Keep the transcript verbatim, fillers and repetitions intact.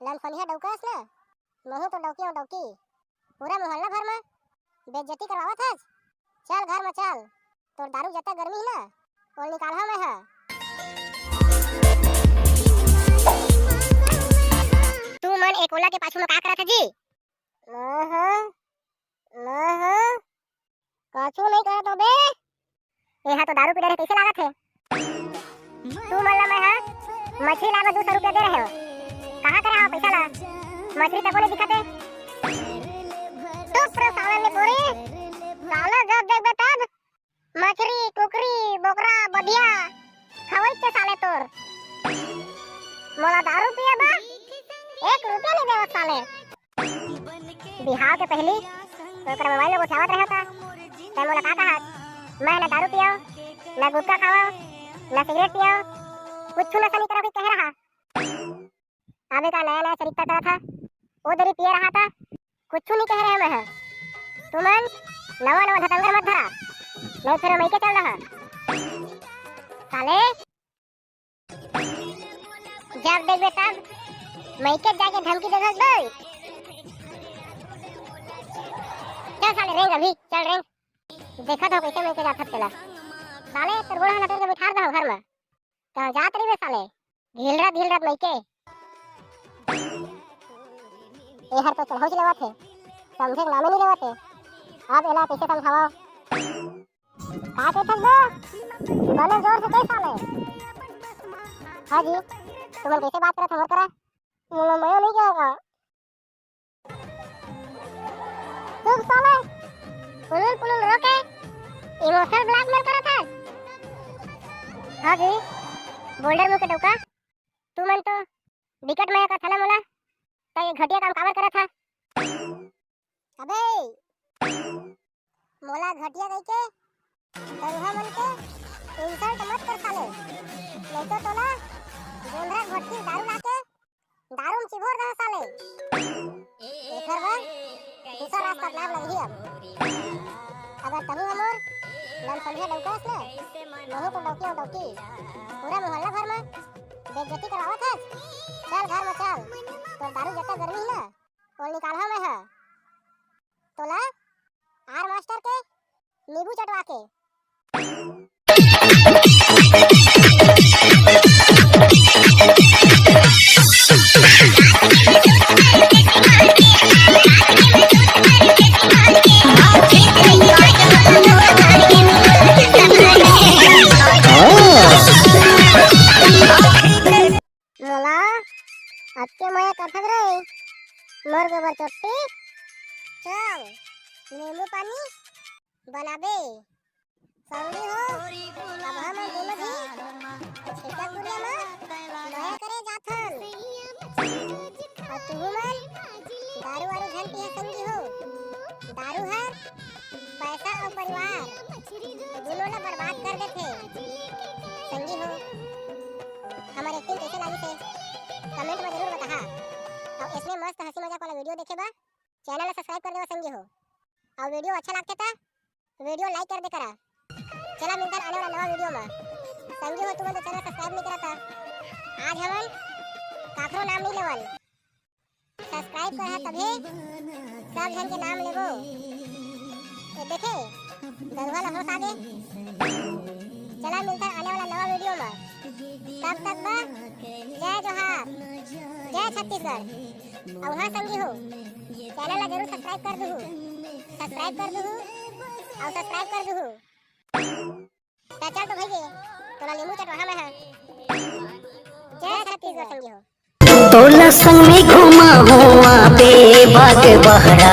लनफनिया डौका अस ना, महूं तो डौकी हंव डौकी। पूरा मोहल्ला भर में बेइज्जती करवावत हस। चल घर में चल, तोर दारू जतका गर्मी हे ना, ओला निकालहूं मैं हा। तुमन ए कोला के पाछू में का करत हव जी? महूं, महूं, कछु नहीं करत हों बे। एहा तो दारू पी डरे हे, कइसे लागत हे? तुमन ला मैं हा मछरी लाय बर दू सौ रुपया दे रहेंव। कहां करे हव पइसा ला? मछरी तको नहीं दिखत हे। चुप रे साले ने पूरी। साला जब देखबे तब मछरी, कुकरी, बोकरा, बधिया खवइस ते साले तोर। मोला दारू पिए बर एक रुपया नहीं देवस साले। बिहाव के पहिली तो ओकर मोबाइल में गोठियावत रहे हों। तैं मोला का कहस? मैं ना दारू पियंव, ना गुटखा खावंव, ना सिगरेट पियंव, कुछु नशा नहीं करंव कहि के कहे रहा। अबे का नया नया चरित्तर करत हस? ओ दरी पिए रहा त कुछु नहीं कहे रहेंव मैं हा। तुमन नवा नवा धतंगर मत धरा, नहीं फेर मइके चल रहा। साले जब देखबे तब मइके जाके धमकी देथस बे। चल साले रेंग अभी, चल रेंग। देखत हों कइसे मइके जाथस तेला। साले तोर गोड़ हाथ ल टोर के बिठा देहूं घर में। कहां जात रहिबे साले? ढिलरत ढिलरत मइके। एहर तो चढ़ौच लेवत हे, समझे के नामे नहीं लेवत हे। अब एला कइसे समझावंव? का कहिथस बे? बने जोर से कह साले। हां जी, तुमन कइसे बात करत हव मोर करा? मोला मया नहीं कहेगा। चुप साले, पुलुल पुलुल रो के emotional blackmail करत हस। हां जी, बोल्डर मुंह के डौका, तुमन तो बिकट मया करथव ना मोला, त ए घटिया काम काबर करत हस? अबे, मोला घटिया कहिके गरुवा मन के insult मत कर साले, नहीं तो तोला जोंधरा घोटकी दारू लाके दारू में चिभोर देहूं साले। एकर बर दूसर रास्ता अपनाए लगही अब। अगर तहूं हमर लनफनिया डौका अस ना, महूं तो डौकी हंव डौकी। पूरा मोहल्ला भर में बेइज्जती करवावत हस। चल घर में चल, तोर दारू जतका गर्मी हे ना, ओला निकालहूं मैं हा। तोला आर मास्टर के नींबू चटवा के। मोला अतके मया करथस रे, मोर गोबर चोट्टी। चल, नींबू पानी बनाबे। संगी हो, अब हमन दूनों झन छेका कुरिया म मया करे जाथन। अउ तुहू मन दारू वारू झन पिहा संगी हो। दारू हर पैसा अउ परिवार दूनों ला बर्बाद कर देथे। संगी हो, हमर acting कइसे लागिस हे, comment म जरूर बताहा। अउ अइसने मस्त हंसी मजाक वाला video देखे बर channel ला subscribe कर देवा संगी हो। अउ video अच्छा लागथे त video like कर दे करा। चला मिलथन आने वाला नवा video म। संगी हो तुमन तो channel subscribe नहीं करत हा। आज हमन काखरो नाम नहीं लेवन। Subscribe करहा तभे सब झन के नाम लेबो। ए देखे, गरुवा ला होश आगे। चला मिलथन आने वाला नवा video म। तब तक बर जय जोहार, जय छत्तीसगढ़। अउ हां संगी हो, channel ला जरूर subscribe कर दुहू, subscribe कर दुहू, अउ subscribe कर दुहू। त चल तो भइया, तोला नींबू चटवाहा मैं हा। जय छत्तीसगढ़ संगी हो। तोला संग में घुमाहूं आबे, बाग बहरा